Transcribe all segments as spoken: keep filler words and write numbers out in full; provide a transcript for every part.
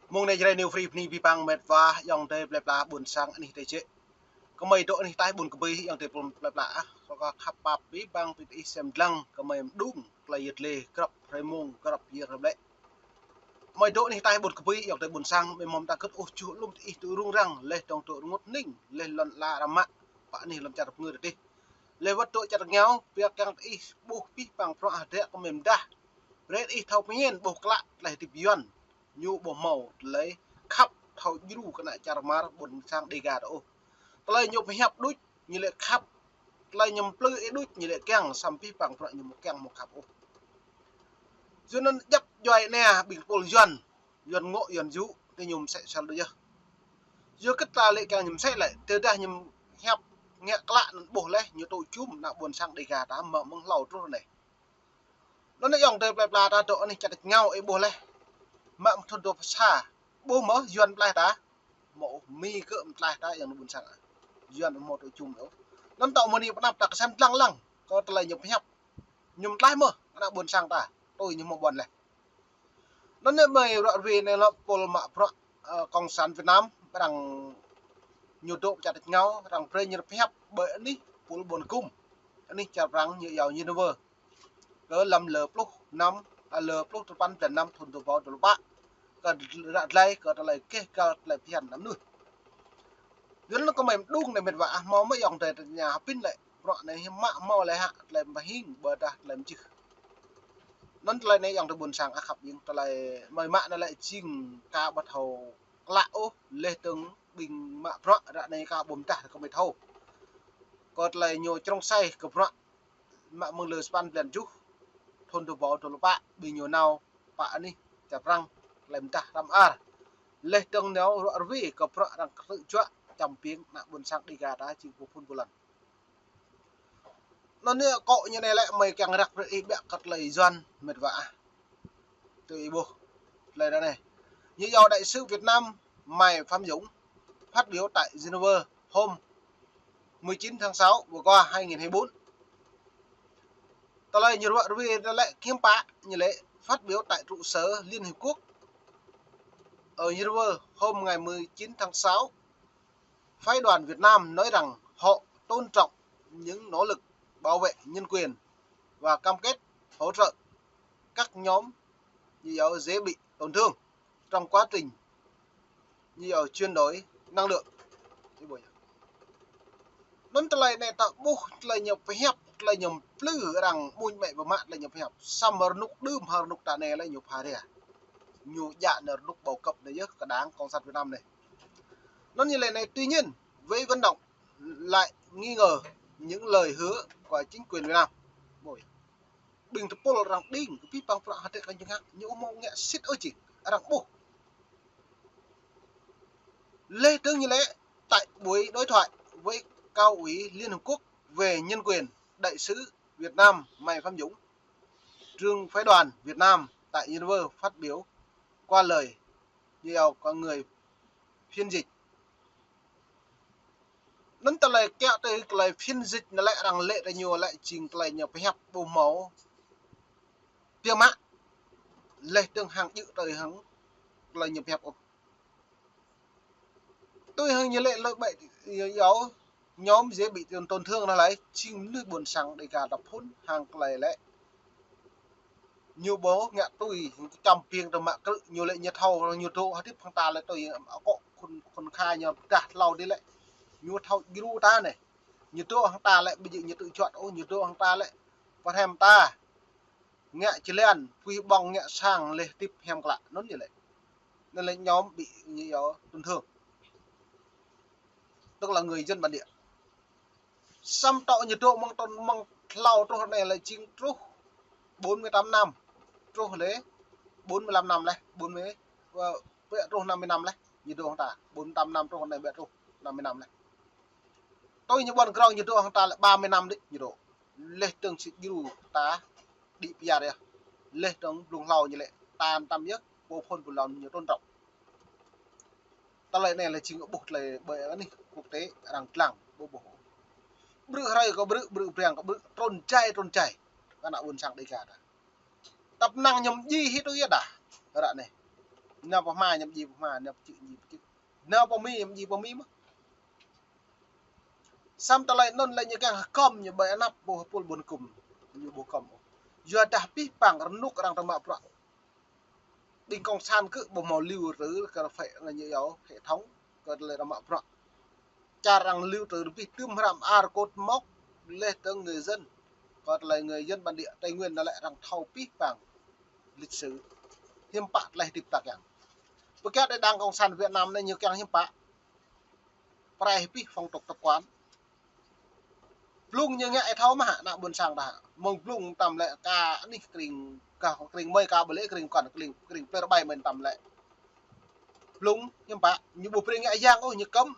Mông anai Jrai New Free bơni abih bang met wa ayŏng adơi plơi pla ƀôn sang anih tơčĕ. Gơmơi dŏ anih ataih ƀôn kơbih ayŏng adơi plơi pla ah. Rơkâo khăp pap abih bang ƀing ih sem lăng gơmơi mơđung tơlơi yơh lĕ grăp hrơi mông grăp yơh hrơi ƀlĕ. Gơmơi dŏ anih ataih ƀôn kơbih ayŏng adơi ƀôn sang, mơ̆ng mơta kơt ôh čuh lŏm ih tŭ rŭng răng, leh dong tŭ rơngot ning, leh lŏn la rơmă, pă anih lŏm čar pơngư tih. Leh wơ̆t dŏ čar rơngiao, pia kiăng ih ƀuh abih bang bruă hơdră gơmơi mơdah. Brơi ih thâo pơmĭn ƀuh klă tơlơi hơdip Yuan. Ñu ƀu hmâo tơlơi khăp thâo djru kơ ană čar mar ƀôn sang Dêga ta ôh. Tơlơi ñu pơhiăp đôč, ñu lĕ khăp. Tơlơi ñu plư ih đôč, ñu lĕ kiăng, samơ̆ abih bang bruă ñu ƀu kiăng ƀu khăp ôh. Yua anŭn djăp djuai anai ƀing tơpul Yuan, Yuan ngŏ, Yuan yŭ, tơ ñu mơsĕ sel đôč yơh. Yua kơ ta lĕ kiăng ñu mơsĕ lĕ, tơdah ñu hiăp ngă klă anŭn ƀuh leh, ñu tŭ čum ană ƀôn sang Dêga ta mă mơ̆ng hlâo truh anai. Anŭn anai ayŏng adơi plơi pla ta dŏ anih čar rơngiao ih ƀuh leh. Mă mơ̆ng thun dua pluh sa, ƀuh mơ̆ Yuan pơtlaih ta. Mơ̆ ôh, Mi kơ pơtlaih ta ayŏng adơi ƀôn sang ah. Yuan mơ̆ tŭ čum ôh. Anŭn tŏ mơ̆ng anai pơ anăp ta kơsem lăng lăng kơ tơlơi ñu pơhiăp. Ñu pơtlaih mơ̆ ană ƀôn sang ta. Tui ñu mơ̆ ƀuăn leh. Anŭn anai mơi ră ruai anai lŏ tơpul mă bruă, ơ, Cộng sản Việt Nam, arăng ñu dŏ pơ čar rơngiao, arăng brơi ñu pơhiăp ƀơi anih tơpul ƀôn gum. Anih čar Prăng ñu iâu Geneva. Kơ lăm lơ pluh năm, a, lơ pluh tơpăn blan năm thun dua rơbâo dua pluh pă. Kơ ră glai kơ tơlơi keh gal tơlơi phiăn anăm nuih. Yua anŭn gơmơi mơđung anai met wa ah, hmâo mơ̆ ayŏng adơi tơña hơbĭn lĕ. Bruă anai hmâo mă hmâo lĕ hă tơlơi pơhing ƀôdah tơlơi mơjưh. Anŭn tơlơi anai ayŏng adơi ƀôn sang ah khăp ƀing tơlơi mơi mă anai lĕ jing ka ƀu thâo klă ôh, leh dong ƀing mă bruă ră anai ka ƀu mơdah gơmơi thâo. Kơ tơlơi ñu črông sai kơ bruă mă mơ̆ng lơ sapăn blan tơjuh thun dua rơbâo dua pluh pă, ƀing ñu nao pă anih čar Prăng, tơlơi mơdah răm ar. Leh dong nao ră ruai kơ bruă arăng kơtư̆ juă čăm ƀing ană ƀôn sang Dêga ta jing pô phun pô lăn. Anŭn anai akŏ ñu anai lĕ mơi kiăng răk brơi ih ƀiă kơ tơlơi Yuan met wa ah. Tui ih ƀuh tơlơi ră anai. Ñu iâu đại sứ Việt Nam Mai Pham Dũng phát biểu tại Geneva hôm mười chín tháng sáu vừa qua hai nghìn hai mươi bốn. Tơlơi ñu ră ruai anai lĕ kiăng pă, ñu lĕ phát biểu tại trụ sở Liên Hiệp Quốc ở Geneva hôm ngày mười chín tháng sáu. Phái đoàn Việt Nam nói rằng họ tôn trọng những nỗ lực bảo vệ nhân quyền và cam kết hỗ trợ các nhóm, như, dễ bị tổn thương trong quá trình, như, chuyển đổi năng lượng. Anŭn tơlơi anai ta ƀuh tơlơi ñu pơhiăp, tơlơi ñu plư arăng ƀuñ mĕ pơmă tơlơi ñu pơhiăp. Samơ̆ rơnŭk đưm hăng rơnŭk ta anai lĕ ñu pha ria. Ñu djă anai rơnŭk bao cấp anai yơh kơ Đảng Cộng sản Việt Nam anai. Anŭn ñu lĕ anai, tuy nhiên, với Văn Động lại nghi ngờ những lời hứa của chính quyền Việt Nam. Ôi. Ƀing tơpul arăng đing, kơ abih bang bruă hơdră kơ ñu ngă, ñu ƀu hmâo ngă sĭt ôh jing, arăng ƀuh. Leh dong ñu lĕ, tại buổi đối thoại với Cao ủy Liên Hợp Quốc về nhân quyền, đại sứ Việt Nam Mai Pham Dũng, trưởng phái đoàn Việt Nam tại Geneva phát biểu qua lời như là con người phiên dịch. Anŭn tơlơi kiăng tui tơlơi phiên dịch anai lĕ arăng lĕ tơ ñu lĕ jing tơlơi ñu pơhiăp ƀu hmâo biă mă. Leh dong hăng djơ̆ tui hăng tơlơi ñu pơhiăp ôh. Tui hăng ñu lĕ lơi ƀĕ, iâu nhóm dễ bị tổn, tổn thương anai lĕ jing mơnuih ƀôn sang Dêga ta phun hăng tơlơi lĕ. Ñu ƀu ngă tui, čăm ƀing tơ mă krư̆, ñu lĕ ñu thâo, ñu dŏ hơdip hăng ta lĕ tui akŏ khun, khun kha ñu pơdah hlâo dih lĕ. Ñu thâo djru ta anai. Ñu dŏ hăng ta lĕ ƀu djơ̆ ñu tŭ juăt ôh, ñu dŏ hăng ta lĕ pơhrăm ta. Ngă jơlan, pui ƀơ̆ng ngă sang leh hơdip hiam klă, anŭn ñu lĕ. Anŭn lĕ nhóm bị, ñu iâu tổn thương. Tức là người dân bản địa. Samơ̆ tŏ ñu dŏ mơ̆ng tơl mơ̆ng hlâo truh anai lĕ jing truh bốn mươi tám năm. Truh lĕ bốn mươi lăm năm leh, bốn mươi, ơ, ƀiă truh năm mươi năm leh. Ñu dŏ hăng ta, bốn mươi tám năm truh anai ƀiă truh năm mươi năm leh. Tui ñu ƀuăn krong ñu dŏ hăng ta lĕ ba mươi năm đôč ñu dŏ. Leh dong sĭt djru ta đĭ pơyar yơh. Leh dong blung hlâo ñu lĕ ta tam yơh, pô phun pô lăn ñu tôn trọng. Tơlơi anai lĕ jing ƀuh tơlơi ƀơi anih quốc tế arăng lăng ƀu ƀuh. Brư̆ hrơi kơ brư̆, brư̆ briăng kơ brư̆, trŭn jai, trŭn jai. Kơ ană ƀôn sang Dêga ta. Tăp năng ñu djai hĭ tui yơh dah. Ră anai. Nao pơ hma ñu či pơ hma, nao pơ čư̆ ñu či pơ čư̆. Nao pơ Mi ñu či pơ Mi mơ̆n. Samơ̆ tơlơi anŭn lĕ ñu kiăng hơkŏm ñu ƀơi anăp ƀu hơpul ƀun kŭm. Ñu ƀu hơkŏm ôh. Yua dah pih pang rơnŭk arăng tơmă bruă. Ƀing kông san kơ ƀu hmâo lưu trữ kơ phải ñu yua hệ thống kơ tơlơi tơmă bruă. Čar arăng lưu trữ rơbih tơm hrăm ar kot mok leh tơng người dân. Kơ tơlơi người dân bản địa Tây Nguyên anŭn lĕ arăng thâo pih pang lịch sử. Hiư̆m pă tơlơi hơdip ta kiăng. Pơkiaŏ đảng cộng sản Việt Nam anai ñu kiăng hiư̆m pă. Prai pih phong tục tập quán. Blung ñu ngă ih thâo mơ̆ hă, ană ƀôn sang ta. Mơ̆ng blung tơm lĕ ka anih kring, ka kring mơi ka ƀu lĕ kring kŏn, kring, kring plơi rơbai mơi tơm lĕ. Blung hiư̆m pă, ñu ƀu brơi ngă yang ôh, ñu cấm.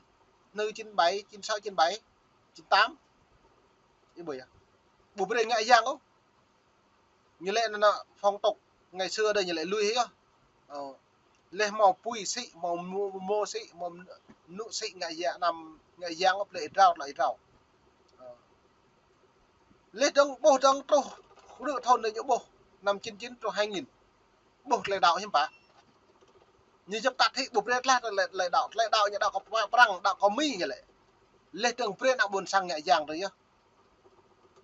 Hnư chín bảy, chín sáu, chín bảy, chín tám. Ih ƀuh yơh. Ƀu brơi ngă yang ôh. Ñu lĕ ană phong tục ngày xưa đây ñu lĕ lui hĭ yơh. Ơ. Leh hmâo apui sĭ, hmâo mô, mô sĭ, hmâo mơnŭ sĭ ngă yang, năm ngă yang ôh, plơi ih drao, tơlơi ih drao. Ơ. Leh dơ̆ng ƀuh dơ̆ng truh, rư̆ thŭn anai ñu ƀuh, năm chín chín truh hai nghìn. Ƀuh tơlơi đaŏ hiư̆m pă. Ñu djŏp tăt hĭ ƀu brơi tlaih tơlơi, tơlơi đaŏ, tơlơi đaŏ ñu đaŏ kơ Prăng, đaŏ kơ Mi ñu lĕ. Leh dơ̆ng brơi ană ƀôn sang ngă yang tui yơh.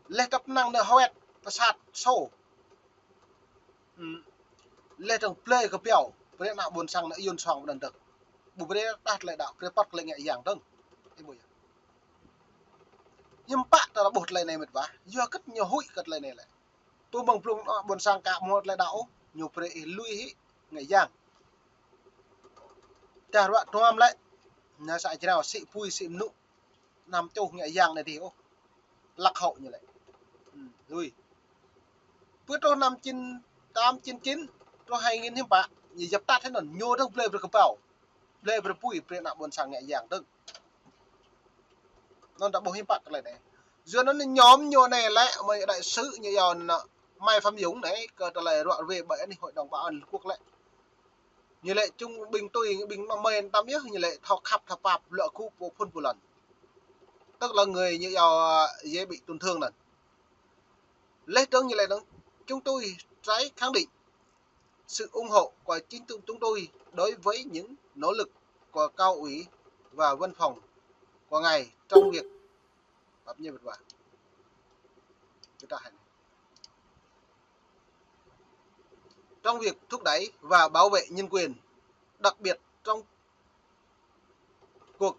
Leh tăp năng nao hơwet pơsat sô. Hm. Leh dơ̆ng blơi kơ pioh, brơi ană ƀôn sang nao yun song pơnăn dơ̆ng. Ƀu brơi tlaih tơlơi đaŏ, brơi păt tơlơi ngă yang dơ̆ng. Ih ƀuh yơh. Hiư̆m pă ta ƀuh tơlơi anai mĕt wa, yua kơ ñu huĭ kơ tơlơi anai lĕ. Tui mơ̆ng blung ană ƀôn sang ka hmâo tơlơi đaŏ ôh, ñu brơi ih lui hĭ ngă yang. Dah ruă tuam lĕ, nao sa jrao sĭ apui sĭ mơnŭ, năm čuh ngă yang anai dih ôh. Lạc hậu ñu lĕ. Hm, lui. Pơ truh năm chín tám chín chín, truh hai nghìn hiư̆m pă, ñu djŏp tăt hĭ anŭn, ñu dơ̆ng blơi brơi kơƀâo. Blơi brơi apui, brơi ană ƀôn sang ngă yang dơ̆ng. Anŭn ta ƀuh hiư̆m pă tơlơi anai. Yua anŭn ñu ñu anai lĕ, mơi đại sứ ñu yua anŭn, Mai Pham Dũng anai, kơ tơlơi ruă ruê ƀơi anih Hội đồng Bảo an Liên Quốc lĕ. Ñu lĕ čung ƀing tui, ƀing mơi tơm yơh, ñu lĕ thâo khăp thâo pap, lŏ kơ pô phun pô lăn. Tức là người ñu yua dễ bị tổn thương anŭn. Leh dơ̆ng ñu lĕ dơ̆ng, chúng tôi tái khẳng định sự ủng hộ của chính chúng, chúng tôi đối với những nỗ lực của Cao ủy và Văn phòng của Ngài trong việc, bập nhê bật vào. Chúng ta hãy, trong việc thúc đẩy và bảo vệ nhân quyền, đặc biệt trong cuộc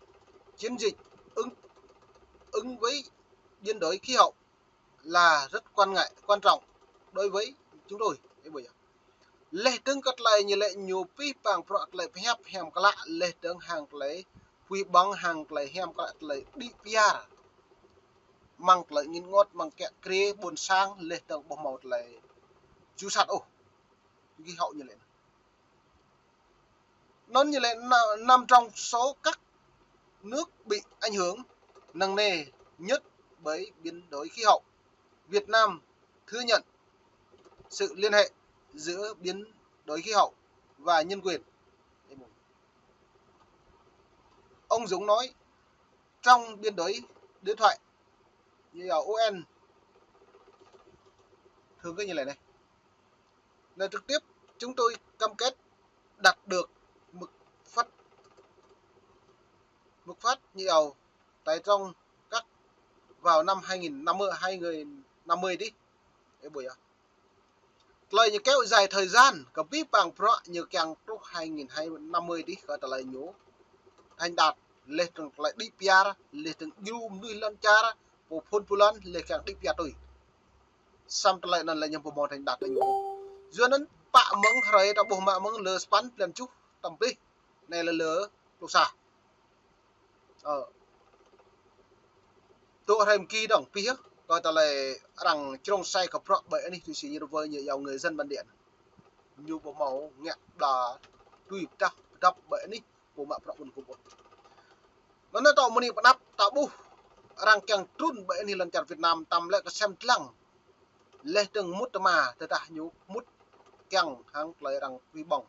chiến dịch ứng, ứng với biến đổi khí hậu là rất quan ngại, quan trọng đối với chúng tôi. Ih ƀuh yơh. Leh dơ̆ng kơ tơlơi ñu lĕ ñu pih pang bruă tơlơi pơhiăp hiam klă, leh dơ̆ng hăng tơlơi pui ƀơ̆ng, hăng tơlơi hiam klă, tơlơi đĭ piar. Mơ̆ng tơlơi ngĭn ngot, mơ̆ng kiă kriê ƀôn sang, leh dơ̆ng ƀu hmâo tơlơi ju sat ôh. Gih hŏ ñu lĕ. Anŭn ñu lĕ na-, nằm trong số các nước bị ảnh hưởng nặng nề nhất bởi biến đổi khí hậu. Việt Nam thừa nhận sự liên hệ giữa biến đổi khí hậu và nhân quyền. Ông Dũng nói trong biên đổi điện thoại, như là U N thường có như này này. Là trực tiếp chúng tôi cam kết đạt được mục phát, mục phát như là tại trong các vào năm hai nghìn năm mươi, hai nghìn năm mươi đi. Ih ƀuh yơh. Tơlơi ñu kéo dài thời gian, kơ pih pang bruă ñu kiăng truh hai nghìn năm mươi đi, kơ tơlơi ñu thành đạt, leh dơ̆ng tơlơi đĭ piar, leh dơ̆ng djru mơnuih lŏn čar, pô phun pô lăn, leh kiăng đĭ piar tui. Samơ̆ tơlơi anŭn lĕ ñu ƀu hmâo thành đạt tui ñu. Yua anŭn pă mơ̆ng hrơi ta ƀuh mă mơ̆ng lơ sapăn blan tơjuh tơm pih, anai lơ lơ pluh sa. Ơ. Tŭ hrơi mơki dơ̆ng pih yơh, kơ tơlơi arăng črông sai kơ bruă ƀơi anih tui si ñu rơwơi ñu yua người dân bản địa. Ñu ƀu hmâo ngă đa tui pơdah pơdăp ƀơi anih pô mă bruă ƀun kŭm ôh. Anŭn tơl mơni pơnăp ta ƀuh arăng kiăng trŭn ƀơi anih lŏn čar Việt Nam tơm lĕ kơsem dlăng. Leh dơ̆ng mŭt tơma, tơdah ñu mŭt kiăng hăng tơlơi arăng pui ƀơ̆ng.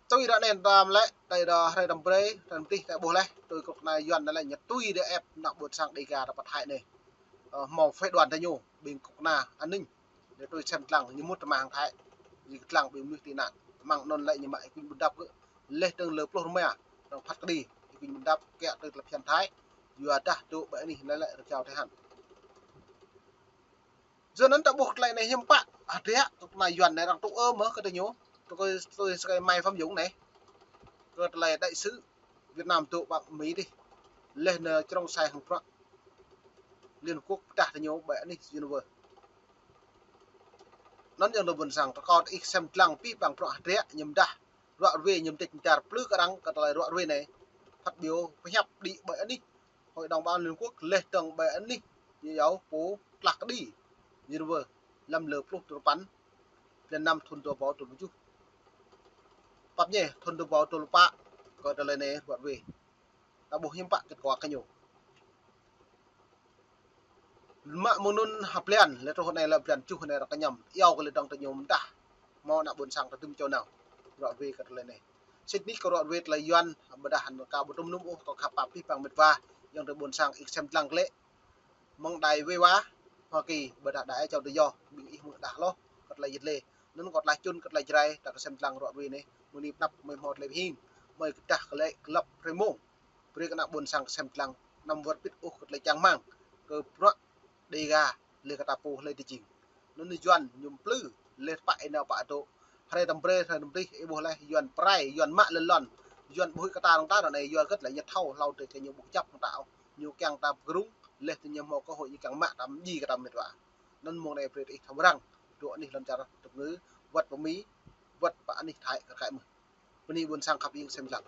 Tui ră anai tơm lĕ, tơl đa hrơi tơm brơi, tơm tih ta ƀuh leh, tui kơnuk kơna Yuan anai lĕ ñu tui đe ĕp ană ƀôn sang Đêga ta pơ Thái anai. Ơ, hmâo phái đoàn ta ñu, ƀing kơnuk kơna an ninh. Đe tui sem dlăng ñu mŭt tơma hăng Thái. Ri kơtlang ƀing mơnuih tị nạn. Mơ̆ng anŭn lĕ ñu mă ikuñ ƀôn đăp kơ. Leh tơ̆ng lơ pluh rơma. Tơ̆ng phat kơđi. Ikuñ ƀôn đăp kiăng tơ̆ng tơlơi phiăn Thái. Yua dah tŭ ƀơi anih lĕ lĕ rơgao Thái hăn. Yua anŭn ta ƀuh tơlơi anai hiư̆m pă. Hơdră, tŭ anai Yuan anai arăng tŭ ơ mơ̆ kơ tơ ñu. Tŭ kơ tui sơkai mai Phạm Dũng anai. Kơ tơlơi đại sứ Việt Nam tŭ ƀăng Mi dih. Leh nơ črông sai hăng bruă Liên Hợp Quốc pơdah tơ ñu ƀơi anih Geneva. Anŭn yơh nơ ƀôn sang tơkot ih sem lăng pih ƀăng bruă hơdră ñu mơdah. Ruă ruê ñu mơdĕč mơdar plư kơ arăng kơ tơlơi ruă ruê anai. Phát biểu pơhiăp đĭ ƀơi anih Hội đồng Bảo an Liên Hợp Quốc leh tơ̆ng ƀơi anih ñu yua pô tlah kơđi. Geneva lăm lơ pluh tơpăn. Blan năm thŭn dua rơbâo dua pluh tơjuh. Pap ñe thŭn dua rơbâo dua pluh pă kơ tơlơi anai ruă ruê. Ta ƀuh hiư̆m pă kết quả kơ ñu. Mă mơ̆ng anŭn ha blan, lĕ truh anai lĕ blan tơjuh anai arăng kơñăm. Iâu kơ lĕ dơ̆ng tơ ñu mơdah. Hmâo ană ƀôn sang ta tŭm čô nao. Ruă ruê kơ tơlơi anai. Sĭt nik kơ ruă ruê tơlơi Yuan, ƀôdah hăn ka ƀu tŭm nŭm ôh, kâo khăp pap pih ƀăng met wa, yơ̆ng tơ ƀôn sang ih sem lăng lĕ. Mơ̆ng đài vê wa, Hoa Kỳ, ƀôdah đài châu Âu, ƀing ih mơ̆ng đah hloh, kơ tơlơi jĭt lê. Anŭn kơ tơlơi čun, kơ tơlơi Jrai, ta kơ sem lăng ruă ruê anai. Mơ̆ng anai pơnăp mơi hmâo tơlơi hing, mơi kơdah kơ lĕ klăp rơmông. Brơi kơ ană ƀôn sang sem lăng, anăm wơr bĭt ôh kơ tơlơi čang rơmang. Kơ bruă Đêga, leh kơ ta pô hlơi tơ jing. Anŭn Yuan ñu plư, leh pă ênao pă dŏ. Hrơi tăm brơi, hrơi tăm rih, ih ƀuh leh, Yuan prai, Yuan mă lĕ lŏn. Yuan ƀu huĭ kơ ta rŏng ta ră anai, Yuan gơ̆t lĕ ñu thâo, hlâo tơ kơ ñu ƀu kơjăp hăng ta ôh. Ñu kiăng ta pơgrung, leh tơ ñu hmâo cơ hội ñu kiăng mă ta mơji kơ ta met wa. Anŭn mơ̆ng anai brơi ih thâo răng, dŏ anih lŏn čar tơpngư, wơ̆t pơ Mi, wơ̆t pơ anih Thái kơ kai mơ̆n. Bơni ƀôn sang khăp ing sem lăng.